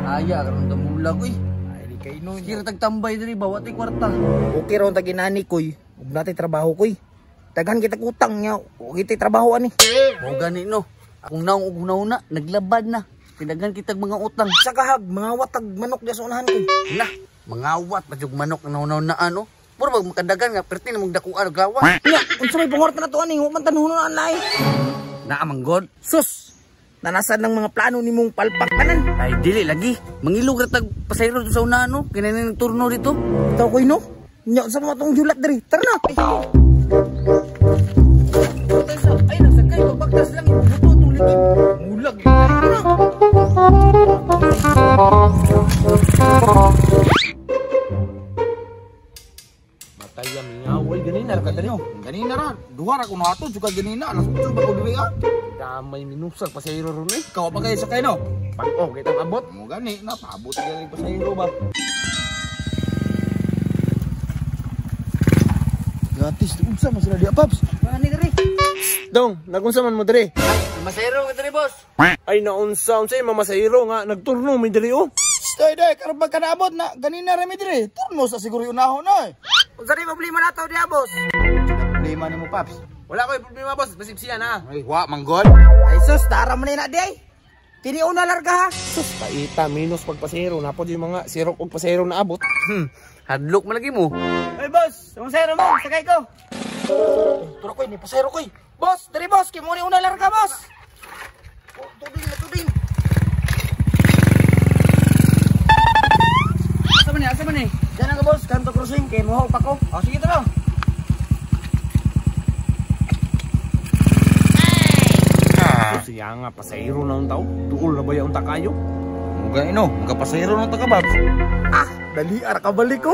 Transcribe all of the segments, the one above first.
Aya karon damulag uy. Ay di kay no. Kira tagtambay diri ba wa tay kwarta. Okay raw ta ginani koy. Ug natay trabaho koy. Daghan kita utang nya, ug kitay trabaho ani. Mao gani no. Akong naong og hunahuna naglabad na. Kinaghan kitag mga utang. Sa kahag mga watag manok diya sa unahan koy. Na, mangawat pa jug manok na hunahunaan no. Puro bag makadagan nga perti na mong dakuan og gawa. Nya, unsa may pangorta na to ani, wa man tanhunan lahi. Naa man god. Sus. Nanasad ng mga plano nimong palpak tanan. Ay dili lagi. Mangilog ra tag pasayro sa unahan no. Kinani nang turno dito. Itaw koy no. Nya unsa mo atong julat diri? Tara na. Ay nagsakay magbagtas lang ibuto tong ligid. Mulag. Mataya mingaway ganina ra kadali. Ganina ra, duha ra kuno ato juga ganina alas 8 ba ko diri ah. Damay minusag pasahero ron eh. Ikaw pa kayo sakay no. Pag-o kitang abot. Mo gani na paabot gyud pasahero ba. Gratis unsa man sila diya paps? Ani diri. Dong, nagunsa man mo diri? Masayro ka diri boss. Ay naunsa unsay mamasahero nga nagturno mi diri oh. Stoy day karon pa kanaabot na ganina ra mi diri. Turno sa siguro unahon na eh. Unsa rin problema nato diya boss? Problema nimo paps. Wala koy problema boss, basig siya na. Ay wa manggol. Ay sus, tara man na di ay. Kini una larga ha. Sus, paita minus pagpasahero napod yung mga sirok og pasahero na abot. Hadlok man lagi mo. Ay boss, masayro mo, sakay ko. Turo koy ni pasayro koy. Boss, diri boss, kay mo ni una larga boss. Oh, tudin na tudin. Asa man ni? Asa man ni? Diyan ka boss, kanto crossing kay mo pa ko. Oh, sige tara. Sus, siya nga pasahero na ang tao. Duol na ba yung takayo? Mo gani no, magapasahero na ta ka paps. Ah, dali ara ka balik ko.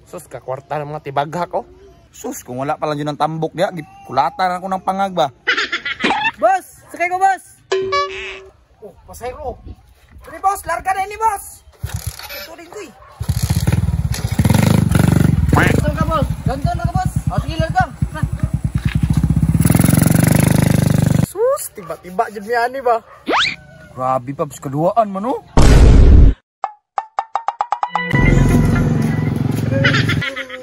Sus, kakwarta ng mga tibagha ko. Sus, kung wala pa lang yun ang tambok diya, kulatan ako ng pangag ba. Boss, sakay ko boss. Oh, pasayro. Diri boss, larga na ini boss. Tudin koy. Ganto ka boss. Ganto na ka boss. Oh, sige larga. Sus, tiba-tiba jud mi ani ba. Grabe paps, kaduhaan man oh.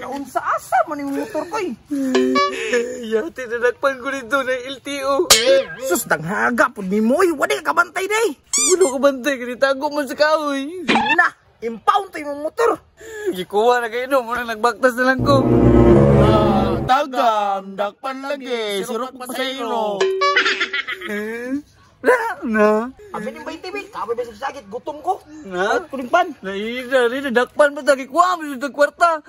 Naunsa asa man yung motor koy. Yati nadakpan ko dito ng LTO. Sus, danghaga pud nimo oy, wala ka kabantay day. Wala ka bantay kay tago man sa kahoy. Na, impound to imong motor. Gikuha na kayo no, muna nagbaktas na lang ko. Tagam, dakpan lagi, sirok pasahero. Na, na. Abi ning 20 bil, kapoy ba sa sakit, gutom ko. Na? Kuning pan. Naida, rin, nadakpan pa ta, gikuha mo sa kwarta.